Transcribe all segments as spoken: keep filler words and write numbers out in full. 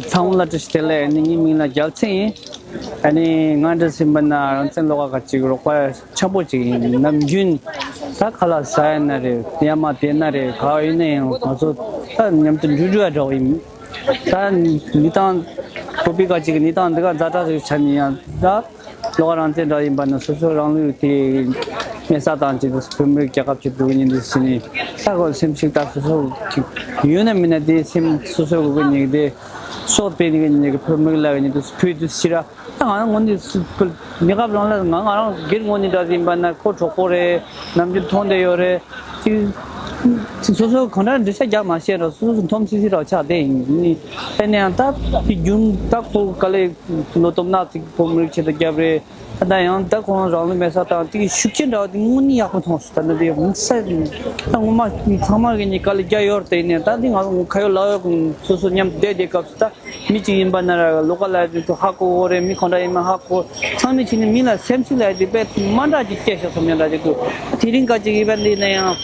ཚང་མ་ལ་བཀྲ་ཤིས་བདེ་ལེགས། ཨ་ནི་ངའི་མིང་ལ་རྒྱལ་མཚན་ཡིན། ཨ་ནི་ང་འདྲ་ཟིན་པ་ན་རང་བཙན་ལོགས་ཀ་ཅིག་རོགས་པ་འཆམ་པོ་ཅིག་ཡིན། ནམ་རྒྱུན་ད་ཁ་ལག་ཟ་ཡ་ན་རེད། ཡ་མ་དེ་ན་རེད། ག་ཡིན་ན་ཡང་ང་ཚོ་ད་མཉམ་དུ་འགྲུལ་འགྲོ་ཡ་འདྲ་བོ་ཡིན། ད་གནས་སྟངས་བོད་པའི་ཁ་ཅིག་གི་གནས་སྟངས་འདི་ག་ཛ་དྲག་ཅིག་ཆགས་ནས་ཡང་ད། ལོགས་ཀ་རང་བཙན་འདྲ་ཡིན་པ་ན་སོ་སོ་རང་ལུས་དེ་མེ་སྲེག་བཏང་བྱས་ཏེ་བོད་མི་རིགས་རྒྱལ་ཁབ་ཅིག་འགྲོ་གི་ཉིན་དེ་ཟིན་ནས་ས་གོ་སེམས་ཤུགས་ད་སོ་སོ་ཅིག་ཡོད་ན་མིན་ན་དེ་སེམས་སོ་སོ་གི་ཉིན་དེ་སོ་སྤེལ་ནས་ཉིན་གི་བོད་མི་རིགས་ལ་ཉིན་དེ་ཕུལ་དུ་ཕྱིར་ར། ད་ང་རང་ངོས་ནས་སུ་ཕུལ་ཉེ་སྐབས་རང་ལ་ང་ང་རང་སྒེར་ངོས་ནས་འདྲ་ཡིན་པ་ན་ཁོ་གྲོགས་པོ་རེད། ནམ་རྒྱུན་མཐོང་བསྡད་ཡོད་རེད། ཅིག་ཅིག་སོ་སོ་གང་འདྲ་འགྲེལ་བཤད་རྒྱག་མ་ཤེས་ར་སོ་སོ་འཐོམ་སི་སི་ར་ཆགས་བསྡད་ཡིན། ནི་དེ་ནས་ཡང་ད་དེ་རྒྱུན་ད་ཁོ་ག་ལེ་ལོ་སྟོབས་ནག་ཅིག་བོད་མི་རིགས་ཆེད་དུ་རྒྱབ་རེད། ད་ཡང་ད་ཁོང་རང་ལུས་མེ་སྲེག་བཏང་དེ་གི་ཤུགས་རྐྱེན་འདྲ་བ་དེ་དངོས་གནས་ཡག་པོ་མཐོང་སོང་། ད་ནི་དེ་དམིགས་བསལ་ད་ངོ་མ་ཚང་མ་གི་ནི་དཀའ་ལས་རྒྱག་ཡོད་རེད། དེ་ནས་ད་འདི་ང་ཚོ་ཁ་ཡོད་ལག་ཡོད་སོ་སོ་མཉམ་དུ་བསྡད་དེ་སྐབས་སུ་ད་མི་གཅིག་ཡིན་པ་ན་ར་ལོགས་ཀ་ལ་དེ་ཚོ་ཧ་གོ་གོ་རེད། མི་གང་འདྲ་ཡིན་མིན་ཧ་གོ། ཚང་མས་ཕྱི་ནས་མི་ལ་སེམས་ཤུགས་ལ་དེ་དཔེ་དམའ་འདྲ་ཅིག་སྐྱེ་ཤག་སོམ་ཡ་འདྲ་ཅིག་འདུག་དེ་རིང་ག་ཅིག་ཡིན་པ་འདི་ན་ཡང་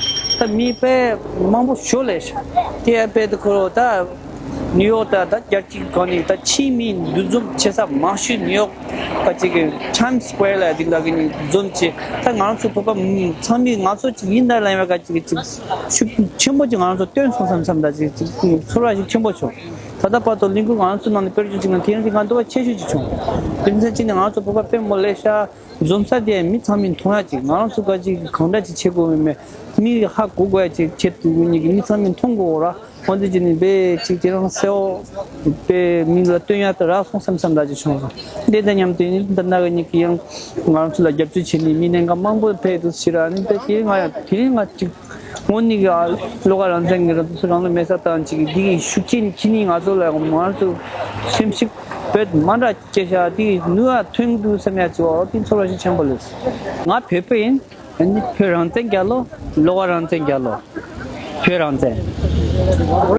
ད་མི་དཔེ་མང་པོ་ཞོ་ལས་ཤག་དེ་ཡ་དཔེ་དེ་ཁོ་རོ་ད། ནིའུ་ཡོག་ད་ད་རྒྱལ་སྤྱིའི་སྒང་ནས་ད་ཕྱིའི་མི་འདུ་འཛོམས་ཆེ་ས་མང་ཤོས་ནིའུ་ཡོག་ག་ཅིག་གི་Times Square ལ་དེ་འདྲ་གི་ནི་འཛོམས་ཆེ། ད་ང་རང་ཚོ་བོད་པ་ཚང་མས་ང་ཚོ་ཅིག་ཡིན་ད་ལ་ཡིན་པ་ག་ཅིག་གི་ཅིག་ཤུགས་ཆེན་པོ་ཅིག་ང་རང་ཚོ་བཏོན་སོང་བསམ་བསམ་ད་ཅིག་ཅིག་ཚོར་བ་ཞིག་ཆེན་པོ་བྱུང་། ད་ལྟ་བར་དུ་གླིང་སྐོར་ང་རང་ཚོ་ནང་ནས་དཔེར་བརྗོད་ཅིག་ན་དེ་རིང་དེ་ང་འདོད་པ་ཆེ་ཤོས་ཅིག་བྱུང་། དེ་ཚོ་ཅིག་ནས་ང་རང་ཚོ་བོད་པ་དཔེ་མོ་ལས་ཤ། འཛོམས་ས་དེ་མི་ཚང་མས་མཐོང་ཡ་ཅིག་ང་རང་ཚོ་ག་ཅིག་གང་འདྲ་ཅིག་བྱེད་དགོས་མིན་མེད། མི་ཧ་གོ་དགོས་ཡ་ཅིག་ཆེད་དུ་ཉིད་ཀྱི་མི་ཚང་མས་མཐོང་དགོས་ར། འོན་ཏེ་ཅིག་ནི་བེ་ཅིག་དེ་རང་སེའོ་བེ་མི་ལ་སྟོན་ཡ་དེ་རག་སོང་བསམ་བསམ་འདྲ་ཅིག་བྱུང་སོང་། འདི་དང་མཉམ་དུ་ཡིན་འདི་ན་གི་ཉིད་ཀྱི་ཡང་ང་རང་ཚོ་ལ་རྒྱབ་སྐྱོར་བྱེད་ནི་མི་གནད་འགག་མང་པོ་ཕེབས་འདུག་ཕྱིར་ར་ནི་བེ་དེ་ང་ཡང་དེ་རིང་ང་ཅིག་དངོས་གནས་ཀྱི་ཨ་བློ་དགའ་རང་བཙན་གྱི་རང་དུ་སུ་རང་ལ་མེ་ས་བཏང་ཅིག་འདི་གི་ཤུགས་རྐྱེན་ཁྱི་ནི་ང་ཚོ་ལ་ང་རང་ཚོ་སེམས་ཤུགས་བེད་མ་འདྲ། སྐད་ཆ་དེ་ནུས་པ་ཐོན་འདུག་བསམ་ཡ་ཅིག་འོ་དེ་ཚོར་བ་ཞིག་ཆེན་པོ་ལས། ང་བོད་པ་ཡིན། ཨ་ནི་བོད་རང་བཙན་རྒྱལ་ལོ། བློ་དགའ་རང་བཙན་རྒྱལ་ལོ། བོད་རང་བཙན།